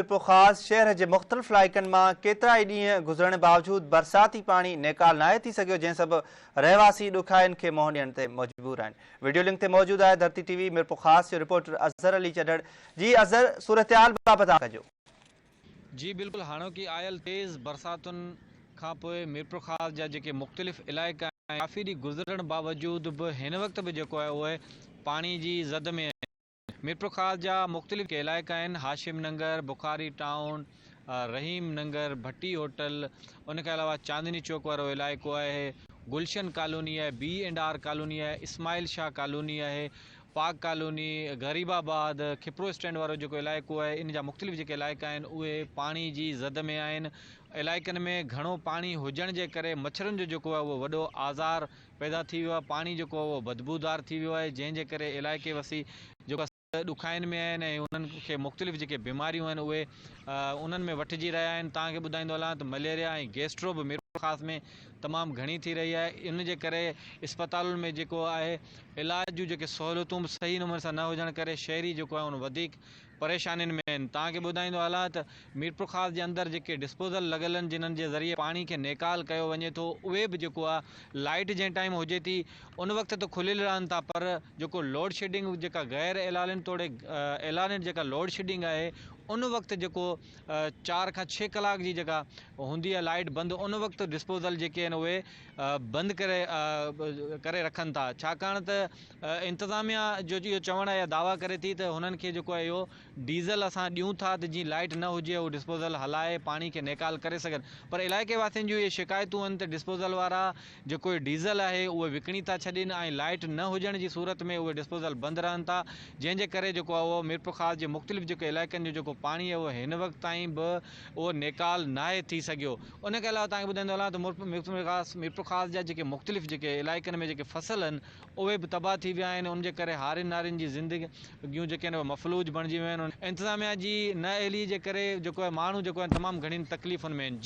ميرپورخاص شهر جي مختلف علائقن مان ڪيترائي ڏينهن گذرڻ باوجود برساتي پاڻي نيڪال ناهي ٿي سگهيو جنهن سبب رهواسي ڏکائين کي منهن ڏيڻ تي مجبور آهن. وڊيو لنڪ تي موجود آهي ڌرتي ٽي وي ميرپورخاص جو رپورٽر اظهر علي چڍڙ جي اظهر صورتحال بابت آگاهه ڪجو. جي بلڪل هاڻوڪي آيل تيز برساتن کانپوء ميرپورخاص جا جيڪي مختلف علائقا آهن ڪافي ڏينهن گذرڻ باوجود به هن وقت به جيڪو آهي اهي پاڻي جي زد ۾ آهن. ميرپورخاص جا مختلف جيڪي علائقا آهن هاشم ننگر، بخاري ٽائون، رحيم ننگر، ڀٽي هوٽل، ان کان علاوه چاندني چوڪ وارو علائقو آهي، گلشن ڪالوني آهي، بي اينڊ آر ڪالوني آهي، اسماعيل شاهه ڪالوني آهي، پاڪ ڪالوني، غريب آباد، کپرو اسٽينڊ وارو جيڪو علائقو آهي ان جا مختلف جيڪي علائقا آهن اهي پاڻي جي زد ۾ آهن، علائقن ۾ گهڻو پاڻي هجڻ جي ڪري مڇرن جو جيڪو آهي اهو وڏو آزار پيدا ٿي ويو آهي، پاڻي جيڪو آهي اهو بدبودار ٿي ويو آهي، جنهن جي ڪري علائقي وسي جيڪو آهي ڏکائين ۾ آهن ۽ انهن کي مختلف جيڪي بيماريون آهن اهي انهن ۾ وٺجي رهيا آهن، توهان کي ٻڌائيندو هلان ته مليريا ۽ گيسٽرو به ميرپورخاص ۾ تمام گهڻي ٿي رهي آهي، ان جي ڪري اسپتالن ۾ جيڪو آهي علاج جون جيڪي سهولتون به صحيح نموني سان نه هجڻ ڪري شهري جيڪو آهي ان وڌيڪ پريشانين ۾ آهن توهان کي ٻڌائيندو هلان ته ميرپورخاص جي اندر جيڪي ڊسپوزل لڳل آهن جنھن جي ذريعي پاڻي کي نيڪال ڪيو وڃي ٿو اهي به جيڪو آهي لائيٽ جنهن ٽائيم هجي ٿي ان وقت ته کليل رهن ٿا پر جيڪو لوڊشيڊنگ جيڪا غير اعلانيل توڙي اعلانيل جيڪا لوڊشيڊنگ آهي ان وقت جيڪو چار کان ڇهه ڪلاڪ جي جيڪا هوندي آهي لائيٽ بند ان وقت ڊسپوزل جيڪي آهن اهي بند ڪري ڪري رکن ٿا ڇاڪاڻ ته انتظاميا جو اهو چوڻ آهي يا دعويٰ ڪري ٿي ته هنن کي جيڪو آهي اهو ڊيزل اسان ڏيون ٿا ته جيئن لائيٽ نه هجي هو ڊسپوزل هلائي پاڻي کي نيڪال ڪري سگهن پر علائقي واسين جون اهي شڪايتون آهن ته ڊسپوزل وارا جيڪو اهي ڊيزل آهي اهو وڪڻي ٿا ڇڏين ۽ لائيٽ نه هجڻ جي صورت ۾ اهي ڊسپوزل بند رهن ٿا جنهن جي ڪري جيڪو آهي اهو ميرپورخاص جي مختلف جيڪو علائقن جو جيڪو پاڻي آهي اهو هن وقت تائين به اهو نيڪال ناهي ٿي سگهيو ان کان علاوه توهان کي ٻڌائيندو هلان ته ميرپورخاص جا جيڪي مختلف جيڪي علائقن ۾ جيڪي فصل آهن اهي به تباهه ٿي ويا آهن، ان جي ڪري هارين نارين جي زندگيون جيڪي آهن اهي مفلوج بڻجي ويون آهن، انتظاميا جي نه اهلي جي ڪري جيڪو آهي ماڻهو جيڪو آهن تمام گهڻين تڪليفن ۾ آهن.